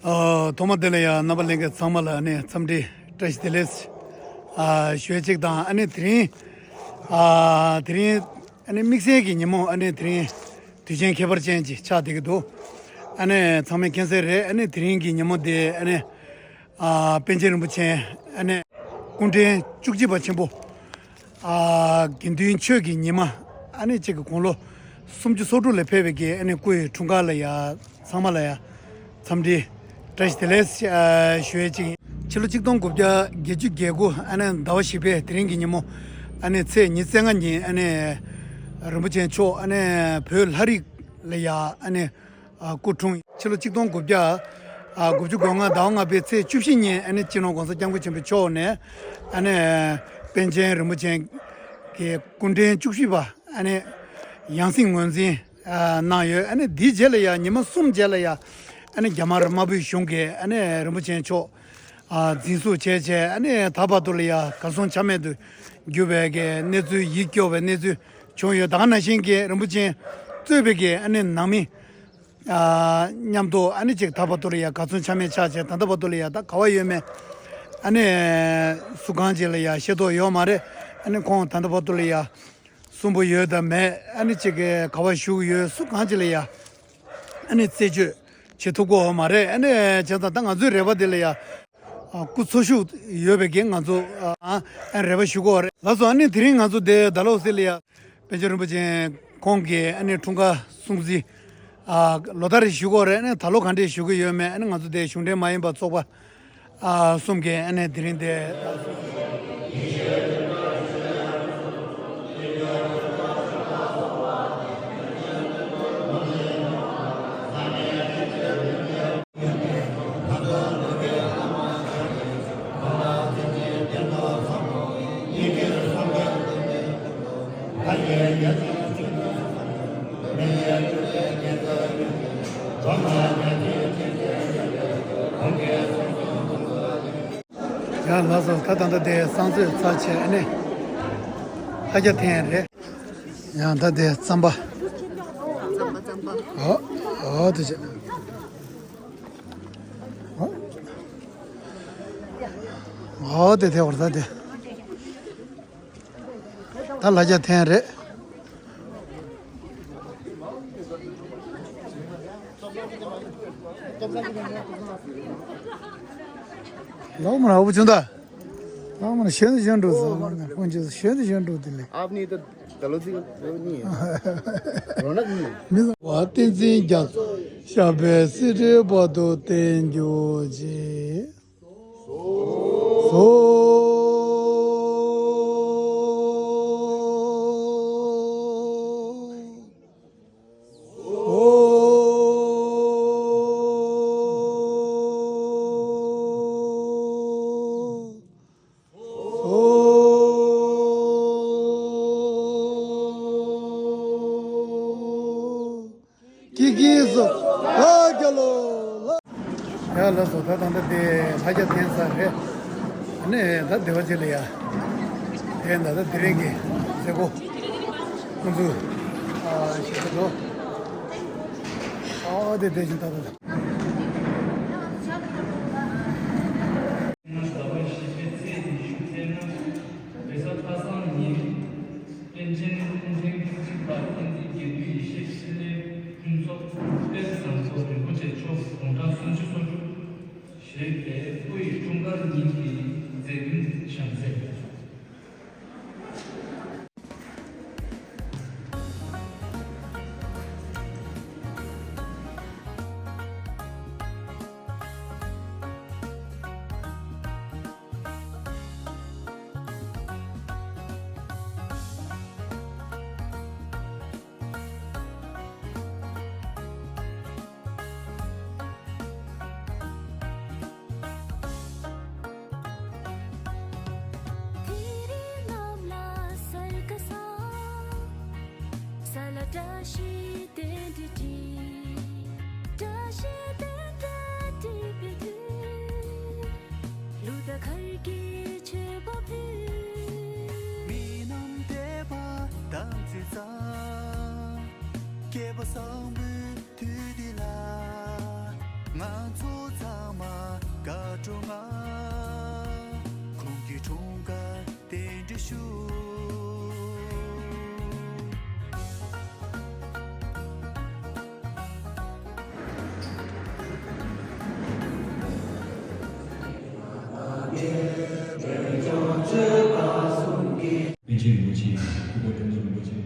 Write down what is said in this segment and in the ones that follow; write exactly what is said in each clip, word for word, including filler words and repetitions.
ཨ། ཐོག་མ་དེ་ལ་ཡང་རྣམ་པ་ལྷན་རྒྱས་ཚང་མ་ལ་ཨ་ནི་འཚམས་འདྲི་བཀྲ་ཤིས་བདེ་ལེགས། ཨ། ཞུ་ཡ་གཅིག་དང་ཨ་ནི་དེ་རིང་། ཨ། དེ་རིང་ཨ་ནི་དམིགས་བསལ་གྱི་ཉིན་མོ་ཨ་ནི་དེ་རིང་དུས་ཆེན་ཁྱད་པར་ཅན་ཅིག་ཆགས་བསྡད་ཀྱི་འདུག་ཨ་ནི་ཚང་མས་མཁྱེན་གསལ་རེད། ཨ་ནི་དེ་རིང་གི་ཉིན་མོ་དེ་ཨ་ནི། ཨ། པཎ་ཆེན་རིན་པོ་ཆེ་ཨ་ནི་སྐུ་ཕྲེང་བཅུ་གཅིག་པ་ཆེན་པོ། ཨ། དགེ་འདུན་ཆོས་ཀྱི་ཉི་མ་ཨ་ནི་གཅིག་གི་དགུང་ལོ་སུམ་ཅུ་སོ་དྲུག་ལ་ཕེབས་པའི་གི་ཨ་ནི་སྐུ་ཡི་འཁྲུངས་སྐར་ལ་ཡ་ཚང་མ་ལ་ཡ་འཚམས་འདྲི་བཀྲ་ཤིས་བདེ་ལེགས། ཨ། ཞུ་ཡས་གཅིག་ཡིན། ཕྱི་ལོ་གཅིག་སྟོང་དགུ་བརྒྱ་བརྒྱད་ཅུ་གྱ་དགུ་ཨ་ནི་ཟླ་བ་བཞི་པའི་དེ་རིང་གི་ཉིན་མོ་ཨ་ནི་ཚེས་ཉི་ཤུ་རྩ་ལྔ་ཉིན་ཨ་ནི་རིན་པོ་ཆེ་མཆོག་ཨ་ནི་བོད་ལྷ་རིས་ལ་ཡ་ཨ་ནི། ཨ། སྐུ་འཁྲུངས། ཕྱི་ལོ་གཅིག་སྟོང་དགུ་བརྒྱ། ཨ། དགུ་བཅུ་གོ་ལྔ་ཟླ་བ་ལྔ་པའི་ཚེས་བཅུ་བཞི་ཉིན་ཨ་ནི་སྤྱི་ནོར་༸གོང་ས་༸སྐྱབས་མགོན་ཆེན་པོ་མཆོག་ནས་ཨ་ནི་པཎ་ཆེན་རིན་པོ་ཆེ་གི་སྐུ་ཕྲེང་བཅུ་བཞི་པ་ཨ་ནི་ཡང་སྲིད་ངོས་འཛིན། ཨ། གནང་ཡོད། ཨ་ནི་དེའི་རྗེས་ལ་ཡང་ཉི་མ་གསུམ་རྗེས་ལ་ཡང་ཨ་ནི་རྒྱ་དམར་དམར་པོའི་གཞུང་གིས་ཨ་ནི་རིན་པོ་ཆེ་མཆོག་ཨ། འཛིན་བཟུང་བྱས་བྱས་ཨ་ནི་ད་བར་དུ་ལ་ཡང་གར་སོང་ཆ་མེད་དུ་གྱུར་བའི་གི་གནས་ཚུལ་ཡིད་སྐྱོ་བའི་གནས་ཚུལ་བྱུང་ཡོད། ད་ག་ནང་བཞིན་གྱི་རིན་པོ་ཆེ་གཙོས་པའི་གི་ཨ་ནི་ནང་མི། ཨ། མཉམ་དུ་ཨ་ནི་ཅིག་ད་བར་དུ་ལ་ཡ་གར་སོང་ཆ་མེད་ཆགས་བྱས་ད་ལྟ་བར་དུ་ལ་ཡ་ད་ག་བ་ཡོད་མེད་ཨ་ནི་སུ་གང་ཅིག་ལ་ཡ་ཤེས་རྟོགས་ཡོད་མ་རེད། ཨ་ནི་ཁོང་ད་ལྟ་བར་དུ་ལ་ཡ་གསོན་པོ་ཡོད་དམ་མེད་ཨ་ནི་ཅིག་ག་བ་བཞུགས་ཡོད་སུ་གང་ཅིག་ལ་ཡ་ཨ་ནི་རྩད་གཅོད་བྱེད་ཐུབ་ཀྱི་ཡོད་མ་རེད། ཨ་ནི་བྱས་ཙང་ད་ང་ཚོའི་རེ་བ་དེ་ལ་ཡ། ཨ། སྐུ་འཚོ་བཞུགས་ཡོད་པའི་གི་ང་ཚོ་ཨ་ཨ་རེ་བ་ཞུ་གི་ཡོད་རེད། ལགས་སོ། ཨ་ནི་དེ་རིང་ང་ཚོ་དེ་ད་ལོ་སི་ལ་ཡ་པཎ་ཆེན་རིན་པོ་ཆེ་ཁོང་གི་ཨ་ནི་འཁྲུངས་སྐར་སྲུང་བརྩི་ཨ་ལོ་ལྟར་རེ་ཞུ་གི་ཡོད་རེད། ཨ་ནི་ད་ལོ་ག་འདྲས་ཞུ་གི་ཡོད་མེད་ཨ་ནི་ང་ཚོ་དེ་གཞུང་འབྲེལ་མ་ཡིན་པ་ཚོགས་པ་ཨ་གསུམ་གི་ཨ་ནི་དེ་རིང་དེ། ཡང་ལགས་སོ། ད་ད་ལྟ་དེ་གསང་སྤྱོད་ཚར་བྱས་ཨ་ནི་ལྷ་རྒྱ་འཐེན་རེད། ཡང་ད་དེ་རྩམ་པ། རྩམ་པ་རྩམ་པ། ཨོ་ཨོ་དེ་བྱས། ཨོ་ཨོ་དེ་དེ་བར་ད་དེ། ད་ལ་རྒྱ་འཐེན་རེད། ལོག་མ་ར་འུ་ཆུང་ད། ལོག་མ་ར་གཞན་དུ་གཞན་འགྲོ་ཟེར་བ་ནི་ཕོན་ཆེ་གཞན་དུ་གཞན་འགྲོ་དེ་ལས། आप नहीं तो चलो जी, वो नहीं है। रौनक नहीं है। མི་བཟང་བ་བསྟན་འཛིན་རྒྱ་མཚོ་ཞབས་པད་སྲིད་མཐའི་བར་དུ་བརྟན་གྱུར་ཅིག། སོ། ཀི་ཀི་སོ། ལ་རྒྱ་ལོ་ལ། ཡ་ལགས་སོ། ད་ད་ལྟ་དེ་ལ་རྒྱ་འཐེན་ས་རེད། ཨ་ནི་ད་སྡེ་བ་ཅིག་ལ་ཡ། དེ་ད་ལྟ་དེ་རིང་གི་མཛད་སྒོ་ཁོང་ཚོས་ཨ་ཞིག་ད་དོ། ཨ་དེ་དེ་བཞིན་ད་ད་ད། ཟླ་བ་བཞི་པའི་ཚེས་ཉི་ཤུ་རྩ་ལྔ། རེས་གཟའ་པ་སངས་ཉིན། པཎ་ཆེན་སྐུ་ཕྲེང་བཅུ་གཅིག་པ་བསྟན་འཛིན་དགེ་འདུན་ཡེ་ཤེས་འཕྲིན་ལས་ཕུན་ཚོགས་དཔལ་བཟང་པོ་རིན་པོ་ཆེ་མཆོག་དགུང་གྲངས་སུམ་ཅུ་སོ་དྲུག་བཞེས་པའི་སྐུ་ཡི་འཁྲུངས་སྐར་ཉིན་གྱི་མཛད་འཕྲིན་བྱམས་བརྩེ། ཚང་མ་བཀའ་དྲུང་ང་། ཁོང་གི་འཁྲུངས་སྐར་རྟེན་འབྲེལ་ཞུ། པཎ་ཆེན་རིན་པོ་ཆེ། སྐུ་ཞབས་དྲུང་འཚོ་རིན་པོ་ཆེ།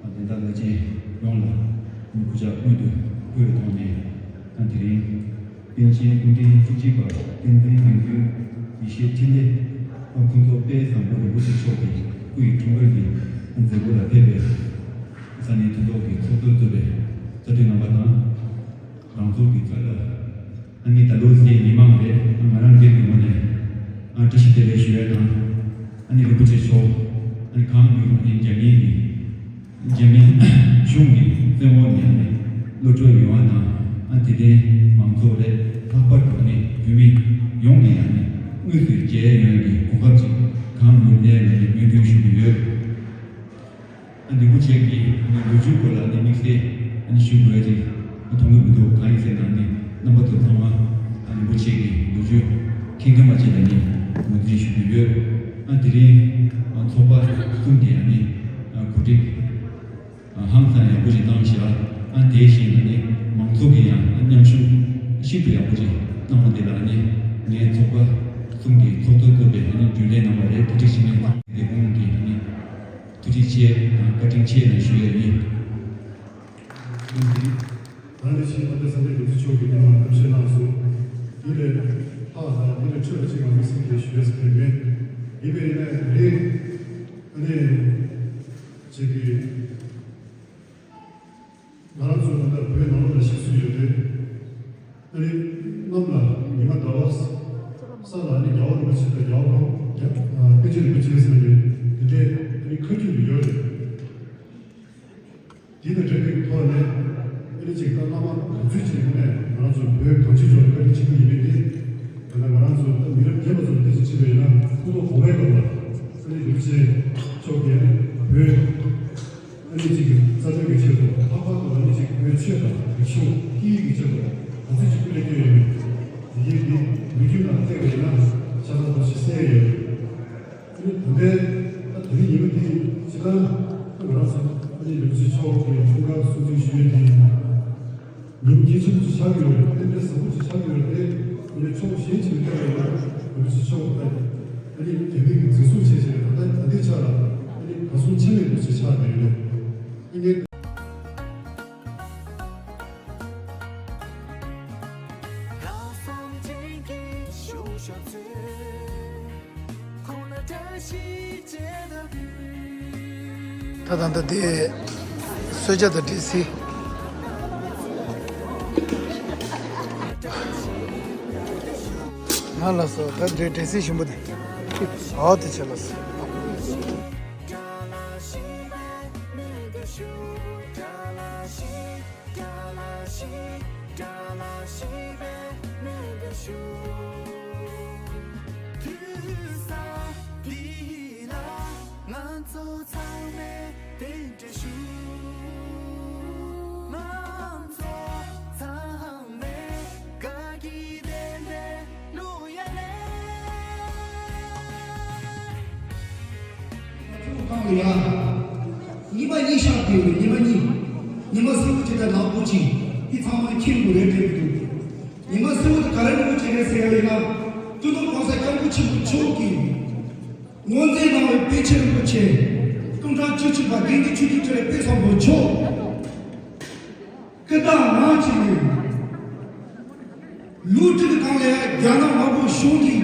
ཨ་དེ་དག་ལ་ཅན་ཡོངས་ལ་སྐུ་ཕྱག་སྔོན་དུ་བསྐུལ་བའི་ཐོག་ནས། ཨ་དེ་རིང་པཎ་ཆེན་སྐུ་ཕྲེང་བཅུ་གཅིག་པ་བསྟན་འཛིན་སྒྲོལ་མ་ཡེ་ཤེས་འཕྲིན་ལས། ཨ་ཕུན་ཚོགས་དཔལ་བཟང་པོ་རིན་པོ་ཆེ་མཆོག་གི་སྐུ་ཡི་འཁྲུངས་སྐར་གྱི་ཨ་མཛད་སྒོ་ལ་ཕེབས་པའི་ས་གནས་མཐུན་ཚོགས་ཀྱི་ཚོགས་གཙོས་གཙོས་པའི་རྩ་དོན་རྣམ་པ་དང་། རང་ཚོགས་ཀྱི་རྩ་ལ། ཨ་ནི་ད་ལོ་ཟེར་མི་མང་རེད། ང་རང་སྒེར་གྱི་ངོས་ནས་ཨ་བཀྲ་ཤིས་བདེ་ལེགས་ཞུ་ཡ་དང་། ཨ་ནི་རིན་པོ་ཆེ་མཆོག་ཨ་ནི་གང་ཡོད་ཨ་ནི་རྒྱ་མིའི་གི་རྒྱ་མི་གཞུང་གི་བཙན་འོག་ནས་ཨ་ནི་གློད་གྲོལ་ཡོང་བ་དང་། ཨ་དེ་ལྟའི་མང་ཚོགས་རེད། ལྷག་པར་དུ་ཨ་ནི་བོད་མི་ཡོངས་ཀྱིས་ཨ་ནི་དངོས་སུ་མཇལ་ཡོང་ཡ་གི་གོ་སྐབས་ཅིག་གང་ཡོད་ནས་ཨ་ནི་སྨོན་འདུན་ཞུ་གི་ཡོད། ཨ་རིན་པོ་ཆེ་གི་ལོ་རྒྱུས་སྐོར་ལ་ཨ་ནི་དམིགས་བསལ་ཨ་ནི་ཞུ་དགོས་ཡ་ཅིག་མཐོང་གི་མི་འདུག་གང་ཡིན་ཟེར་ན་ཨ་ནི་རྣམ་པ་ཚོ་ཚང་མ་ཨ་རིན་པོ་ཆེ་གི་ལོ་རྒྱུས་མཁྱེན་གྱི་མ་བྱས་ལ་ནི་ངོས་འཛིན་ཞུ་གི་ཡོད། ཨ་དེ་རིང་ཨ་ཚོགས་པ་གསུམ་གྱི་ཨ་ནི་ཨ་གོ་སྒྲིག་ཨ་ཧང་སང་ཡག་པོ་ཞིག་བཏང་ཤག་ཨ་དེ་བཞིན་ཨ་ནི་མང་ཚོགས་ཀྱི་ཡང་མཉམ་ཞུགས་ཤིན་ཏུ་ཡག་པོ་ཞིག་གནང་བ་འདི་ལ་ཨ་ནི་ངའི་ཚོགས་པ་གསུམ་གྱི་ཚོགས་གཙོ་གཙོས་པའི་ཨ་ནི་རྒྱུན་ལས་རྣམ་པ་རེད། བཀའ་ཁྲི་འཆི་མེད་ཚང་འདི་ཁོང་གི་ཨ་ནི། ཐུགས་རྗེ་ཆེ་དང་བཀའ་དྲིན་ཆེ་ལ་ཞུ་ཡ་ཡིན། ད་ནི་ཕྱིན་ཨ་ཏི་ས་འདི་འདུ་ཚོགས་ཀྱི་ཉི་མ་གཏམ་བཤད་གནང་སོང་། འདི་ལས་ལྷག་དང་འདི་ལས་ཁྲོད་ལ་ཅིག་མ་དམིགས་བསལ་གྱི་ཞུ་ཡ་ཟེར་མེད། ཡིན་པས་ཡིན་ན་དེ་རིང་ཨ་ནི་ཅིག་གི་ང་རང་ཚོ་ད་ལྟ་བོད་ནང་ལོགས་ལ་གཞིས་སུ་ཡོད་དུས། ཨ་ནི་གནམ་ལ་ཉི་མ་ཟླ་བ། ས་ལ་ཨ་ནི་རྒྱལ་བ་རིན་པོ་ཆེ་དང་རྒྱལ་བ་ཁོང་རྒྱ་ཨ་པཎ་ཆེན་རིན་པོ་ཆེ་ཟེར་ནས་དེ་འདྲའི་ཨ་ནི་ཁ་རྒྱུན་དུ་ཡོད་རེད། དེ་དང་འབྲེལ་བའི་ཐོག་ནས་ཨ་ནི་ཅིག་ད་བླ་མ་ག་ཚོད་ཅིག་ངོས་ནས་ང་རང་ཚོ་བོད་གངས་ཅན་ལྗོངས་ལ་བཀའ་དྲིན་ཆེན་པོ་ཡིན་པས་དེ། ད་ལྟ་ང་རང་ཚོ་ད་མི་རབས་རྒན་པ་ཚོ་ལ་དེ་ཅིག་བྱས་པ་ཡིན་ན་ཁོང་ཚོ་གོང་མའི་སྐབས་ལ་ཨ་ནི་རིན་པོ་ཆེ་མཆོག་གིས་བོད། ཨ་ནི་གཅིག་གི་རྩ་དོན་གྱི་ཆེད་དུ་ལྷག་པར་དུ་ཨ་ནི་གཅིག་བོད་ཆོས་དང་རིག་གཞུང་སྐད་ཡིག་གི་ཆེད་དུ་ག་ཚོད་ཅིག་སྐུ་ལས་བསྐྱོན་ཡོད་མེད། དེ་གའི་འདི་ལོ་རྒྱུས་ནང་བལྟས་པ་ཡིན་ན་ཆ་ཚང་ཐོག་ཞིག་གསལ་ཡོད། ཨ་ནི་ད་ལྟའི་ད་དེ་རིང་ཉིན་མོ་འདི་སྤྱིར་བཏང་ང་རང་ཚོ་ཨ་ནི་རིན་པོ་ཆེ་མཆོག་གི་འཁྲུངས་སྐར་སྲུང་བརྩི་ཞུ་ཡས་འདི། ཉིན་རྒྱུན་ཆེན་པོ་ཅིག་ཆགས་ཀྱི་ཡོད་རེད། རྟེན་འབྲེལ་བཟང་པོ་ཅིག་ཆགས་ཀྱི་ཡོད་རེད་དེ། ཨ་ནི་ཕྱོགས་གཞན་ཅིག་ནས་བལྟས་པ་ཡིན་ན་རིན་པོ་ཆེ་མཆོག་ད་ཨ་ནི་རྒྱ་མི་གི་འཛིན་བཟུང་བྱས་བྱས་ད་ལྟ་ད་ལྟའི་ཆ་ལ་ཨ་ནི་གར་སོང་ཆ་མེད་པ་ཅིག་ཆགས་བསྡད་ཡོད་རེད། ཨ་ནི། ད་ད་ལྟ་དེ་གསོལ་ཇ་དང་འབྲས་སིལ། ང་ལ་སོ་ད་འབྲས་འབྲས་སིལ་ཞིམ་པོ་དེ། ཨོ་དེ་ཆེ་ལ་སོ། ཉི་མ་གཉིས་ཤར་དུས་ཉི་མ་གཉིས། ཉི་མ་སེར་པོ་ཅིག་དང་ནག་པོ་ཅིག་འདི་ཚང་མ་མཁྱེན་དགོས་རེད་དྲན་གྱི་འདུག་ཉི་མ་སེར་པོ་དེ་ག་རེ་དགོས་ཀྱི་རེད་ཟེར་ཡ་ཡིན་ན། སྤྱི་ནོར་གོང་ས་སྐྱབས་མགོན་ཆེན་པོ་མཆོག་གིས་ངོས་འཛིན་གནང་བའི་པཎ་ཆེན་རིན་པོ་ཆེ། སྐུ་ཕྲེང་བཅུ་གཅིག་པ་དགེ་འདུན་ཆོས་ཀྱི་སྤྲུལ་པའི་དཔལ་བཟང་པོ་མཆོག་སྐུ་དྲག་ངང་བྱས་ནས། ལོ་དྲུག་གི་གོང་ལ་ཡང་རྒྱ་ནག་དམར་པོ་གཞུང་གི་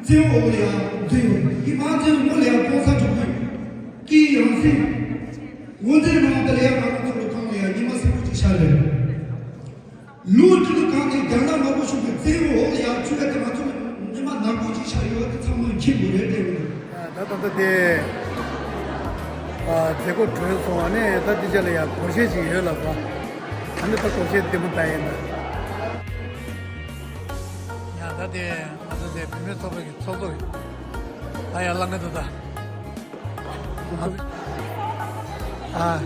བཙན་འོག་ལ་ཡང་འཛུལ་ཡོད། དེ་མ་ཚད་སྔོན་ལ་ཡང་གོང་ས་མཆོག་གི་སྐུའི་ཡང་སྲིད་ངོས་འཛིན་གནང་སྟེ་ལ་ཡང་ང་རང་ཚོ་ལ་གོང་ལ་ཡང་ཉི་མ་སེར་པོ་ཅིག་ཤར་རེད། ལོ་དྲུག་གི་གོང་ནས་རྒྱ་ནག་དམར་པོ་གཞུང་གི་བཙན་འོག་ལ་ཡང་ཚུད་ཡ་དེ་ང་ཚོ་ལ་ཉི་མ་ནག་པོ་ཅིག་ཤར་ཡོད་དེ་ཚང་མས་མཁྱེན་དགོས་རེད་དྲན་གྱི་འདུག་ད་ད་ལྟ་དེ་ཨ་མཛད་སྒོ་གྲོལ་སོང་བ་ནས་ད་འདི་ཅག་ལ་ཡང་སྒོར་གཞས་ཅིག་ཡོད་ལབ་པ། ཨ་ནི་ད་སྒོར་གཞས་ལྡེ་མོ་ལྟ་ཡིན་ད། ཡང་ད་དེ་ང་ཚོ་དེ་བུད་མེད་ཚོགས་པ་གི་ཚོགས་གཙོ་ཡིན། ད་ཡར་ལངས་གི་འདུག་ད། ཨ།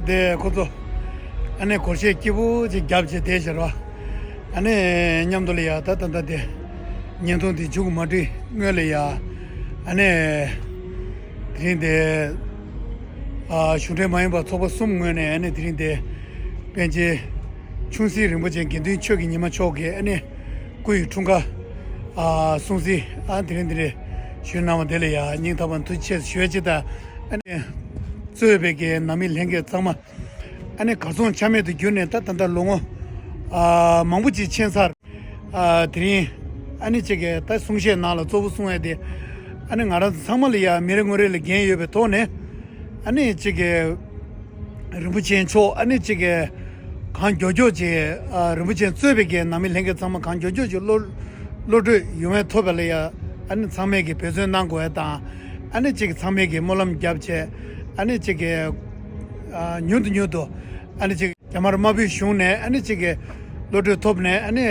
དེ་ཁོ་ཚོ་ཨ་ནི་སྒོར་གཞས་སྐྱིད་པོ་ཅིག་བརྒྱབ་བྱས་བསྡད་བཞག་ར། ཨ་ནི་མཉམ་དུ་ལ་ཡ་ད་ད་ད་དེ་བརྙན་ཐུང་དེ་མཇུག་མ་སྒྲིལ་སྔོན་ལ་ཡ། ཨ་ནི་དེ་རིང་དེ་ཨ་གཞུང་འབྲེལ་མ་ཡིན་པ་ཚོགས་པ་གསུམ་ངོས་ནས་ཨ་ནི་དེ་རིང་དེ་པཎ་ཆེན་ཆུང་སྲིད་རིན་པོ་ཆེ་དགེ་འདུན་ཆོས་ཀྱི་ཉི་མ་མཆོག་གི་ཨ་ནི་སྐུ་ཡི་འཁྲུངས་སྐར་ཨ་སྲུང་བརྩི་ཨ་དེ་རིང་དེ་རིང་ཞུས་གནང་བ་དེ་ལ་ཡ་སྙིང་ཐག་པ་ཐུགས་རྗེ་ཆེ་ཞུ་ཡ་ཅིག་དང་། ཨ་ནི་གཙོས་པའི་གི་ནང་མི་ལྷན་རྒྱས་ཚང་མ་ཨ་ནི་གར་སོང་ཆ་མེད་དུ་གྱུར་ནས་ད་ད་ལྟ་ལོ་ངོ་ཨ་མང་པོ་ཅིག་ཕྱིན་ཚར། ཨ་དེ་རིང་ཨ་ནི་ཅིག་གི་ད་གསུང་བཤད་ནང་ལ་གཙོ་བོ་གསུང་ཡ་དེ་ཨ་ནི་ང་རང་ཚོ་ཚང་མ་ལ་ཡ་མི་རེ་ངོ་རེ་ལ་འགན་ཡོད་པའི་ཐོག་ནས་ཨ་ནི་ཅིག་གི་རིན་པོ་ཆེ་མཆོག་ཨ་ནི་ཅིག་གི་གང་མགྱོགས་མགྱོགས་ཅིག་ཨ་རིན་པོ་ཆེ་གཙོས་པའི་གི་ནང་མི་ལྷན་རྒྱས་ཚང་མ་གང་མགྱོགས་མགྱོགས་ཅིག་གློད་གློད་གྲོལ་ཡོང་བའི་ཐོབ་པ་ལ་ཡ་ཨ་ནི་ཚང་མས་གི་འབད་བརྩོན་གནང་དགོས་ཡ་དང་། ཨ་ནི་ཅིག་ཚང་མས་གི་སྨོན་ལམ་བརྒྱབ་བྱས་ཨ་ནི་ཅིག་གི་ཨ་མྱུར་དུ་མྱུར་དུ་ཨ་ནི་ཅིག་རྒྱ་དམར་དམར་པོའི་གཞུང་ནས་ཨ་ནི་ཅིག་གི་གློད་གྲོལ་ཐོབ་ནས་ཨ་ནི་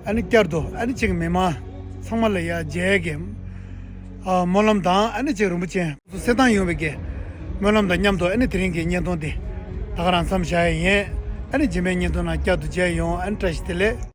ཨ་ནི་བསྐྱར་དུ་ཨ་ནི་ཅིག་མི་མང་ཚང་མ་ལ་ཡ་མཇལ་གི་ཨ་སྨོན་ལམ་དང་ཨ་ནི་ཅིག་རིན་པོ་ཆེ་གསེར་ཐང་ཡོང་བའི་གི་སྨོན་ལམ་དང་མཉམ་དུ་ཨ་ནི་དེ་རིང་གི་བརྙན་ཐུང་འདི་ད་ག་རང་མཚམས་བཞག་ཡ་ཡིན། ཨ་ནི་རྗེས་མའི་བརྙན་ཐུང་ནང་བསྐྱར་དུ་མཇལ་ཡོང་། ཨ་ནི་བཀྲ་ཤིས་བདེ་ལེགས།